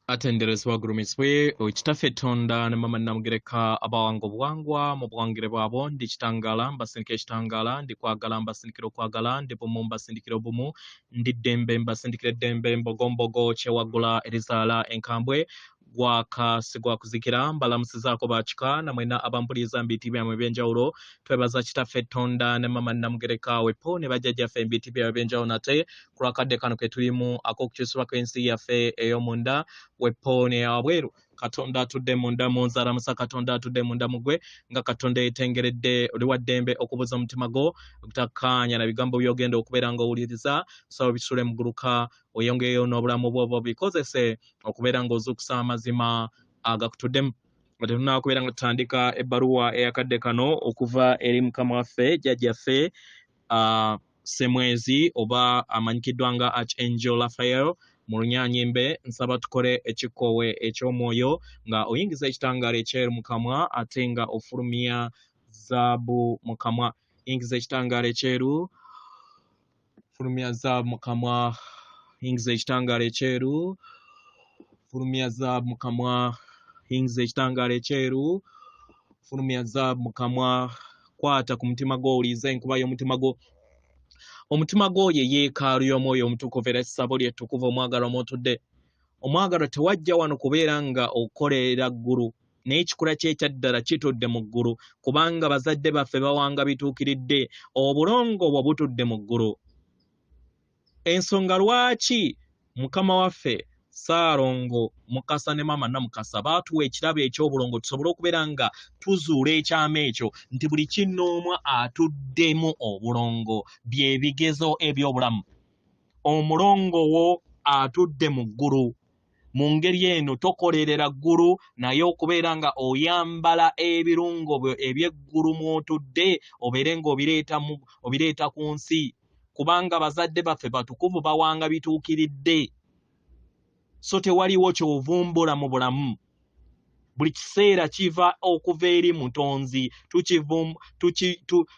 Atenderezebwa agulumizibwe Kitaffe Tonda ne Mama Namugereka abawanga obuwangwa mu buwangire bwabwo. Ndi kitangaala mbasindikira ekitangaala, ndi kwagala mbasindikira okwagala, ndi bumu mbasindikira obumu, ndi ddembe mbasindikira eddembe, mbogombogo kyewaggula erizaala enkambwe, gwaka sigwakuzikira. Mbalamusizaako bakika namwena abampuliriza mu biti byammwe eby'enjawulo. Twebaza Kitaffe Tonda ne Mama Namugereka wepo ne bajjajjaffe mu biti byabwe eby'enjawulo nate ku lwakadde kano ke tulimu ak'okukyusibwa kw'ensi yaffe ey'omunda wepo neyawabweru. Katonda atudde munda mu nze alamusa Katonda atudde munda mu gwe nga Katonda yetengeredde. Oli wa ddembe okubuza omutima gwo okutakkaanya na bigambo by'ogenda okubeera ng'owuliriza. Saba bisule muguluka oyongeyo n'obulamu bwo oba obikozese okubeera ng'ozuukusa amazima agakutuddemu. Nga tetunaba kubeera nga tutandika ebbaluwa eyakadde kano okuva eri mukama waffe jjajjaffe Ssemwezi oba amanyikiddwa nga Archangel Raphael mu Lunyanyimbe, nsaba tukole ekikkowe eky'omwoyo nga oyingiza ekitangaala ekyeru mu kamwa ate nga ofulumya zaabu mu kamwa. Yingiza ekitangaala ekyeru, fulumya zaabu mu kamwa. Yingiza ekitangaala ekyeru, fulumya zaabu mu kamwa. Yingiza ekitangaala ekyeru, fulumya zaabu mu kamwa. Kwata ku mutima gwo, owulirize enkuba y'omutima gwo. Omutima gwo ye yeekaalu y'omwoyo omutukuvu era essabo lye ttukuvu omwagalwa mw'otudde. Omwagalwa, tewajja wano kubeera nga okolerera ggulu, naye ekikula kye ekyaddala kitudde mu ggulu, kubanga bazadde baffe bawanga bituukiridde. Obulongo bwo butudde mu ggulu. Ensonga lwaki mukama waffe Ssaalongo Mukasa ne Maama Namukasa baatuwa ekirabo eky'obulongo tusobole okubeera nga tuzuula ekyama ekyo nti buli kinnoomu atuddemu obulongo bye bigezo eby'obulamu. Omulongo wo atudde mu ggulu. Mu ngeri eno tokolerera ggulu, naye okubeera nga oyambala ebirungo byo eby'eggulu mw'otudde obeere ng'obireeta ku nsi. Kubanga bazadde baffe batukuvu bawanga bituukiridde, so tewaliwo ky'ovumbula mu bulamu. Buli kiseera kiva okuva eri Mutonzi,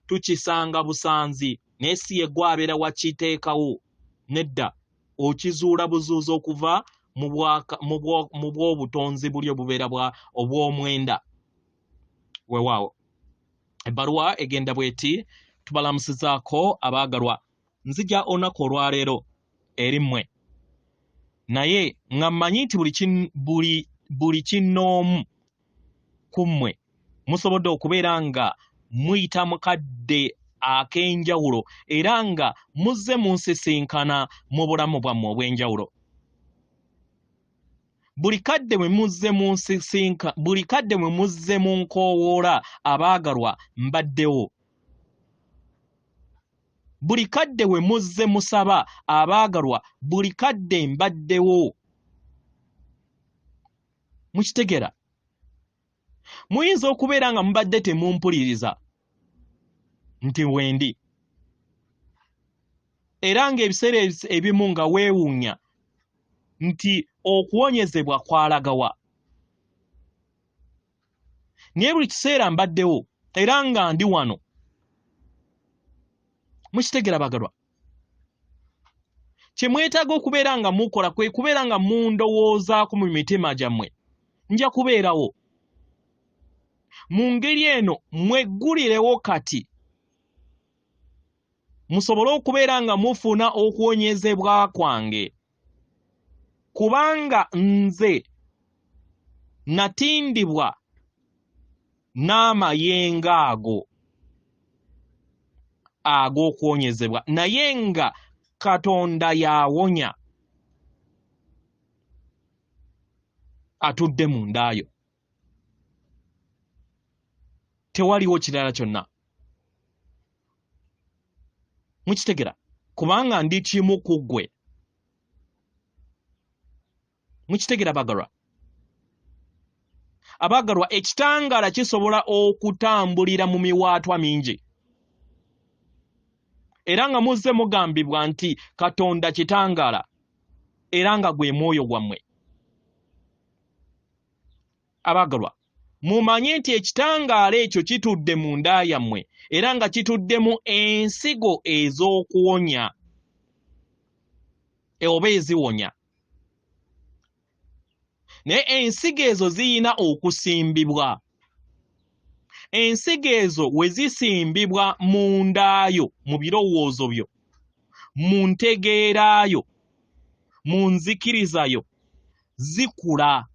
tukisanga busanzi, naye si ye gwe abeera wakiteekawo. Nedda, okizuula buzuuzi okuva mu bw'obutonzi buli obubeera bwa obw'omwenda. Weewaawo, ebbaluwa egenda bweti: tubalamusizaako abaagalwa, nzija olunaku olwaleero eri mmwe, naye nga mmanyi nti buli kinnoomu ku mmwe musobodde okubeera nga muyita mu kadde ak'enjawulo era nga muzze munsisinkana mu bulamu bwammwe obw'enjawulo. Buli kadde mwe muzze munsisinka, buli kadde mwe muzze munkoowoola, abaagalwa, mbaddewo. Buli kadde we muzze musaba, abaagalwa, buli kadde mbaddewo. Mukitegera? Muyinza okubeera nga mubadde temumpuliriza nti wendi, era ng'ebiseera ebimu nga weewuunya nti okuwonyezebwa kwalagawa, naye buli kiseera mbaddewo era nga ndi wano. Mukitegera bagalwa? Kye mwetaaga okubeera nga mukola kwe kubeera nga mundowoozaako mu mitima gyammwe. Nja kubeerawo. Mu ngeri eno mweggulirewo kati musobole okubeera nga mufuna okuwonyezebwa kwange, kubanga nze natindibwa n'amayengo ago ag'okuwonyezebwa, naye nga Katonda y'awonya atudde mu ndaayo. Tewaliwo kirala kyonna. Mukitegera? Kubanga ndi kimu ku ggwe. Mukitegera bagalwa? Abagalwa, ekitangaala kisobola okutambulira mu miwaatwa mingi, era nga muzze mugambibwa nti Katonda kitangaala era nga gwe mwoyo gwammwe. Abagalwa, mumanye nti ekitangaala ekyo kitudde mu nda yammwe era nga kituddemu ensigo ez'okuwonya oba eziwonya. Naye ensigo ezo ziyina okusimbibwa. Ensigo ezo we zisimbibwa mu ndaayo, mu birowoozo byo, mu ntegeera yo, mu nzikiriza yo, zikula.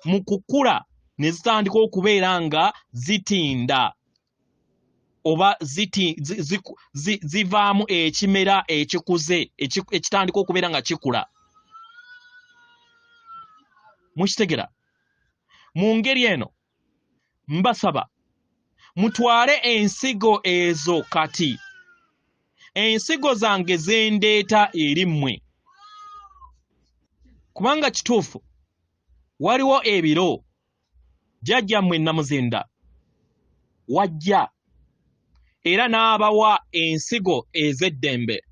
Mu kukula ne zitandika okubeera nga zitinda oba ziti, zi, zi, zi, zivaamu ekimera ekikuze ekitandika okubeera nga kikula. Mukitegera? Mu ngeri eno mbasaba mutwale ensigo ezo kati, ensigo zange zendeeta eri mmwe, kubanga kituufu waliwo ebiro jjajjammwe Nnamuzinda wajja era n'abawa ensigo ez'eddembe.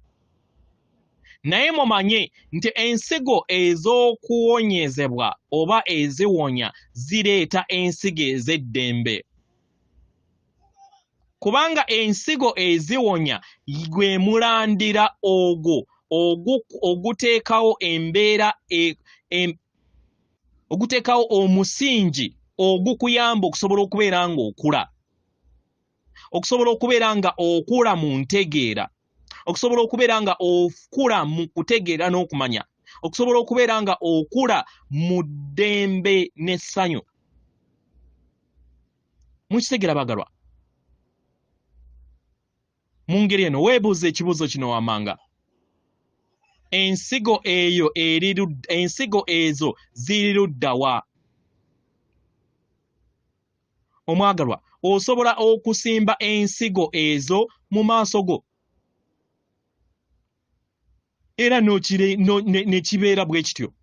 Naye mumanye nti ensigo ez'okuwonyezebwa oba eziwonya zireeta ensigo ez'eddembe. Kubanga ensigo eziwonya gwe mulandira ogwo oguteekawo embeera e, e, oguteekawo omusingi ogukuyamba okusobola okubeera ng'okula, okusobola okubeera nga okula mu ntegeera, okusobola okubeera nga okula mu kutegeera n'okumanya, okusobola okubeera nga okula mu ddembe n'essanyu. Mukitegeera bagalwa? Mu ngeri eno weebuuza ekibuuzo kino wammanga. Ensigo eyo eri ensigo ezo ziri ludda wa? Omwagalwa, osobola okusimba ensigo ezo mu maaso go era ne kibeera bwe kityo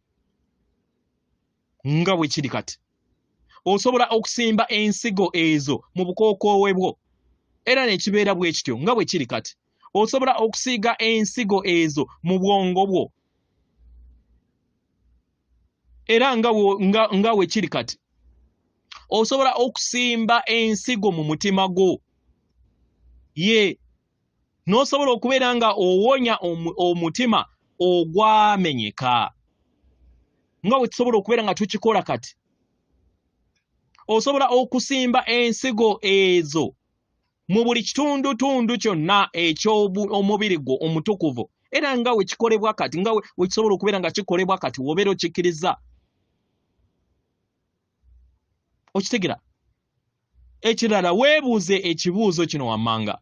nga bwe kiri kati. Osobola okusimba ensigo ezo mu bukookoowe bwo era ne kibeera bwe kityo nga bwe kiri kati. Osobola okusiiga ensigo ezo mu bwongo bwo era nga, nga, nga bwe kiri kati. Osobola okusimba ensigo mu mutima gwo ye n'osobola okubeera nga owonya omutima ogwamenyeka nga bwe tusobola okubeera nga tukikola kati. Osobola okusimba ensigo ezo mu buli kitundutundu kyonna eky'omubiri gwo omutukuvu era nga we kikolebwa kati, nga we kisobola okubeera nga kikolebwa kati w'obeera okikkiriza. Okitegera? Ekirala, weebuuze ekibuuzo kino wammanga.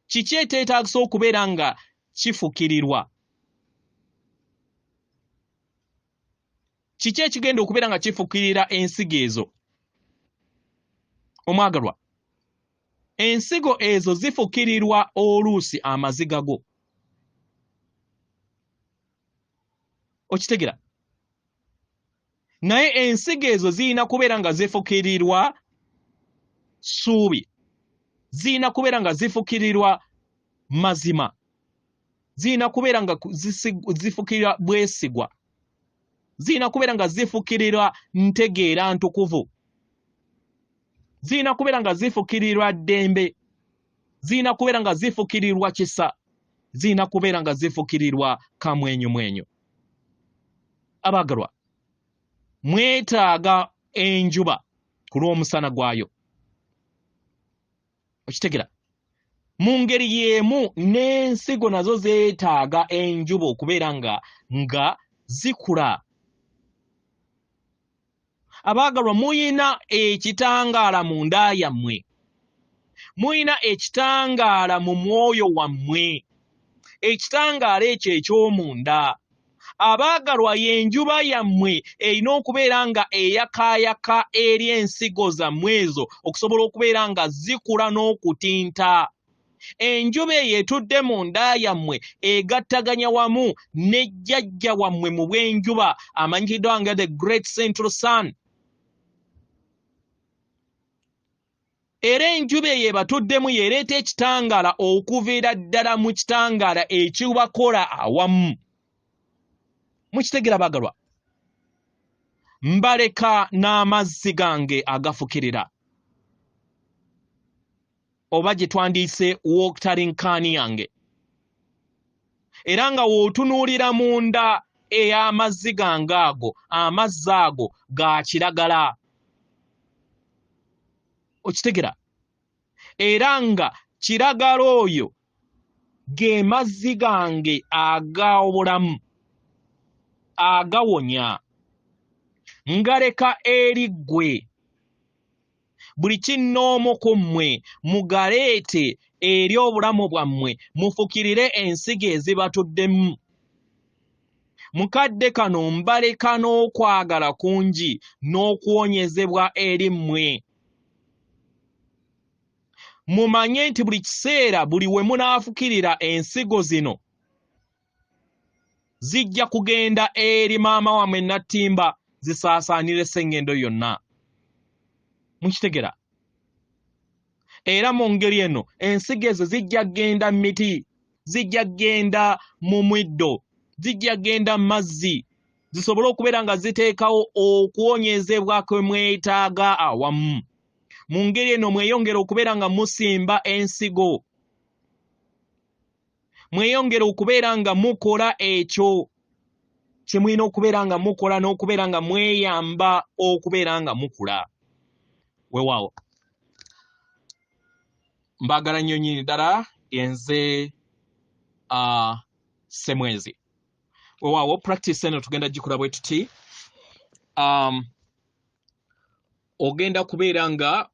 Kiki eteetaagisa okubeera nga kifukirirwa? Kiki ekigenda okubeera nga kifukirira ensigo ezo? Omwagalwa, ensigo ezo zifukirirwa oluusi amaziga go. Okitegera? Naye ensigo ezo zirina kubeera nga zifukirirwa ssuubi, zirina kubeera nga zifukirirwa mazima, zirina kubeera nga zifukirirwa bwesigwa, zirina kubeera nga zifukirirwa ntegeera ntukuvu, zirina kubeera nga zifukirirwa ddembe, zirina kubeera nga zifukirirwa kisa, zirina kubeera nga zifukirirwa kamwenyumwenyu. Abaagalwa, mwetaaga enjuba ku lw'omusana gwayo. Okitegera? Mu ngeri y'emu n'ensigo nazo zeetaaga enjuba okubeera nga nga zikula. Abaagalwa, muyina ekitangaala mu nda yammwe, muyina ekitangaala mu mwoyo wammwe, ekitangaala ekyo eky'omunda. Abaagalwa, y'enjuba yammwe erina okubeera nga eyakaayaka eri ensigo zammwe ezo okusobola okubeera nga zikula n'okutinta. Enjuba eyo etudde mu nda yammwe egattaganya wamu ne jjajja wammwe mu bw'enjuba amanyikiddwa nga the Great Central Sun. Era enjuba eyo ebatuddemu y'ereeta ekitangaala okuviira ddala mu kitangaala ekibakola awamu. Mukitegera bagalwa? Mbaleka n'amazzi gange agafukirira, oba gye twandiyise watering can yange. Era nga w'otunuulira munda ey'amazzi gange ago, amazzi ago ga kiragala. Okitegera? Era nga kiragala oyo ge mazzi gange ag'obulamu, agawonya. Ngaleka eri ggwe. Buli kinnoomu ku mmwe mugaleete eri obulamu bwammwe, mufukirire ensigo ezibatuddemu. Mu kadde kano mbaleka n'okwagala kungi n'okuwonyezebwa eri mmwe. Mumanye nti buli kiseera buli we munaafukirira ensigo zino zijja kugenda eri maama wammwe Nattimba, zisaasaanire sseŋŋendo yonna. Mukitegera? Era mu ngeri eno ensigo ezo zijja kugenda mu miti, zijja kugenda mu muddo, zijja kugenda mu mazzi, zisobole okubeera nga ziteekawo okuwonyezebwa kwe mwetaaga awamu. Mu ngeri eno mweyongere okubeera nga musimba ensigo, mweyongere okubeera nga mukola ekyo kye mulina okubeera nga mukola n'okubeera nga mweyamba okubeera nga mukula. Weewaawo, mbaagala nnyo nnyini ddala. Yenze Ssemwezi. Weewaawo, practice eno tugenda gikola bwe tuti. Ogenda kubeera nga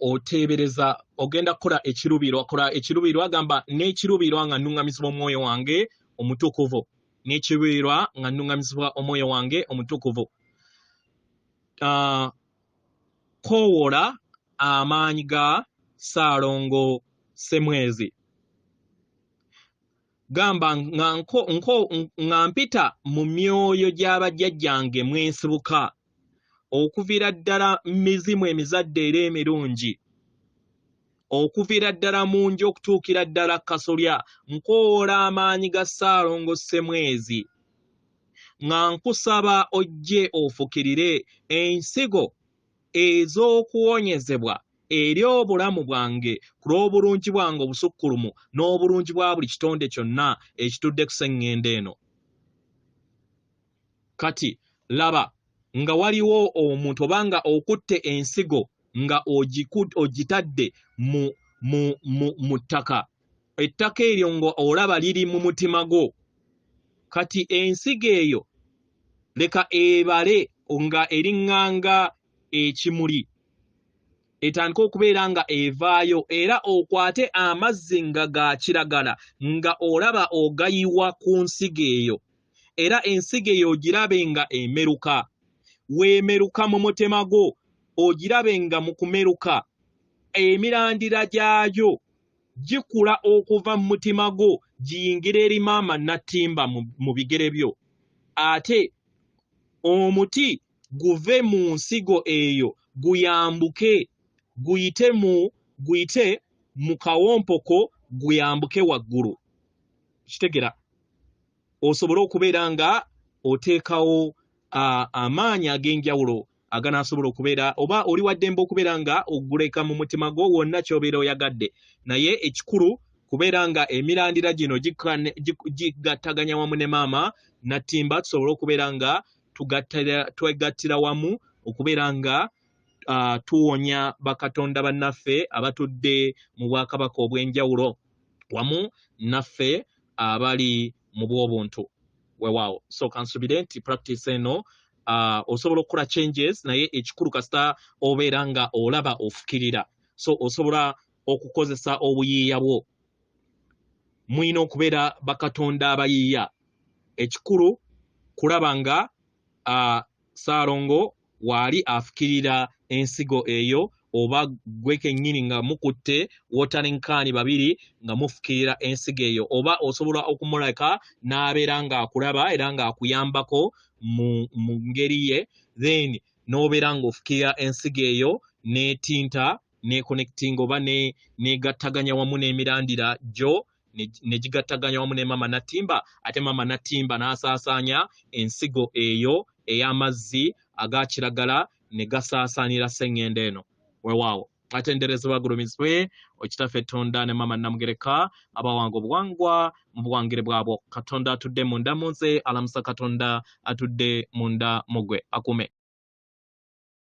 oteebereza, ogenda kukola ekiruubirwa, kola ekiruubirwa, gamba n'ekiruubirwa nga nnuŋŋamizibwa omwoyo wange omutukuvu, n'ekiruubirwa nga nnuŋŋamizibwa omwoyo wange omutukuvu. Koowola amaanyi ga Ssaalongo Ssemwezi. Gamba nga mpita mu myoyo gy'abajjajjange mwensibuka, okuviira ddala mizimu emizadde era emirungi, okuviira ddala mu nju okutuukira ddala kasolya, nkoowola amaanyi ga Ssaalongo Ssemwezi nga nkusaba ojje ofukirire ensigo ez'okuwonyezebwa eri obulamu bwange ku lw'obulungi bwange obusukkulumu n'obulungi bwa buli kitonde kyonna ekitudde ku sseŋŋendo eno. Kati laba nga waliwo omuntu oba nga okutte ensigo nga ogitadde mu ttaka, ettaka eryo nga olaba liri mu mutima gwo. Kati ensigo eyo leka ebale nga eriŋŋanga ekimuli, etandike okubeera nga evaayo, era okwate amazzi nga ga kiragala nga olaba ogayiwa ku nsigo eyo, era ensigo eyo ogirabe nga emeruka. Weemeruka mu mutima gwo, ogirabe nga mu kumeruka emirandira gyayo gikula okuva mu mutima gwo giyingira eri maama Nattimba mu bigere byo, ate omuti guve mu nsigo eyo guyambuke guyite mu kawompoko guyambuke waggulu. Kitegera? Osobole okubeera nga oteekawo amaanyi ag'enjawulo aganaasobola okubeera, oba oli wa ddembe okubeera nga oguleka mu mutima gwo wonna ky'obeera oyagadde, naye ekikulu kubeera nga emirandira gino gigattaganya wamu ne maama Nattimba, tusobole okubeera nga twegattira wamu okubeera nga tuwonya bakatonda bannaffe abatudde mu bwakabaka obw'enjawulo wamu naffe abali mu bw'obuntu. Weewaawo, so kansubire nti practice eno osobola okukola changes, naye ekikulu kasita obeera nga olaba ofukirira. So osobola okukozesa obuyiiya bwo. Mulina okubeera bakatonda abayiiya. Ekikulu kulaba nga Ssaalongo waali afukirira ensigo eyo, oba gwe kennyini nga mukutte watering can babiri nga mufukirira ensigo eyo, oba osobola okumuleka n'abeera ng'akulaba era ng'akuyambako mu ngeri ye, then n'obeera ng'ofukirira ensigo eyo n'etinta n'econnecting oba n'egattaganya wamu n'emirandira gyo ne gigattaganya wamu ne maama Nattimba, ate maama Nattimba n'asaasaanya ensigo eyo ey'amazzi aga kiragala ne gasaasaanira sseŋŋendo eno. Weewaawo. Atenderezebwa agulumizibwe okitaffe Tonda ne Mama Namugereka abawanga obuwangwa mu buwangire bwabwo. Katonda atudde munda mu nze alamusa Katonda atudde munda mu gwe akume.